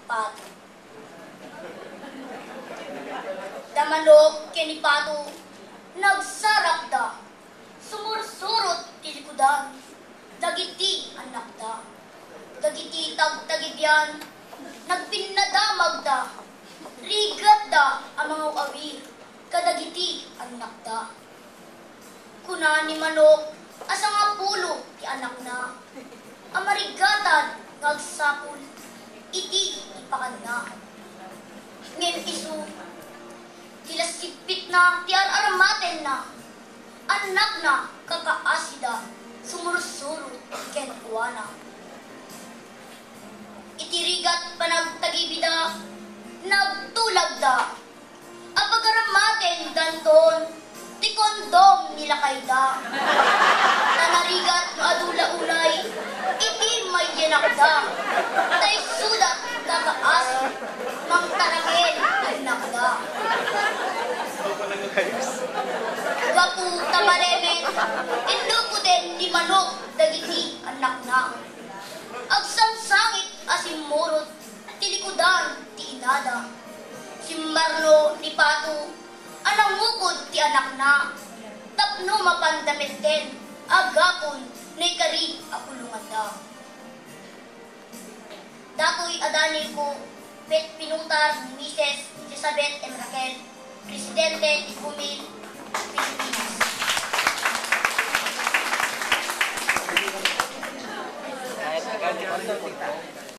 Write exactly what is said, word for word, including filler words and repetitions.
Pato. Da Manok ken ni Pato, nagsarapda. Sumursurot ti likudan dagiti annakda. Dagiti tagtagibian, nagpinnadamagda. Rigatda a mangaw-awir kadagiti annakda. Kuna ni Manok a sangapulo ti annakna a marigatan nga agsapul iti ipakanna. Ngem isu, ti lassippitna ti ar-aramatenna, annakna kakaasida, sumursurot kenkuana. Iti rigat panagtagibida, nagtulagda. Apagaramaten danton ti kondom ni lakayda. Ta narigat no adu la unay iti mayanakda. Ta isuda ti kakaasi, mangtarangel annakda. Gapu ta malemen, inlukuden ni Manok dagiti annakna. Agsangsangit a simmurot ti likudan ti inada. Simmarno ni Pato a nangukod ti annakna tapno mapanda metten a gapon naikari a kulonganda. Datoy a danilko ket pinutar ni Misis Elizabeth M. Raquel, Presidente ti Kumil, Pilipinas.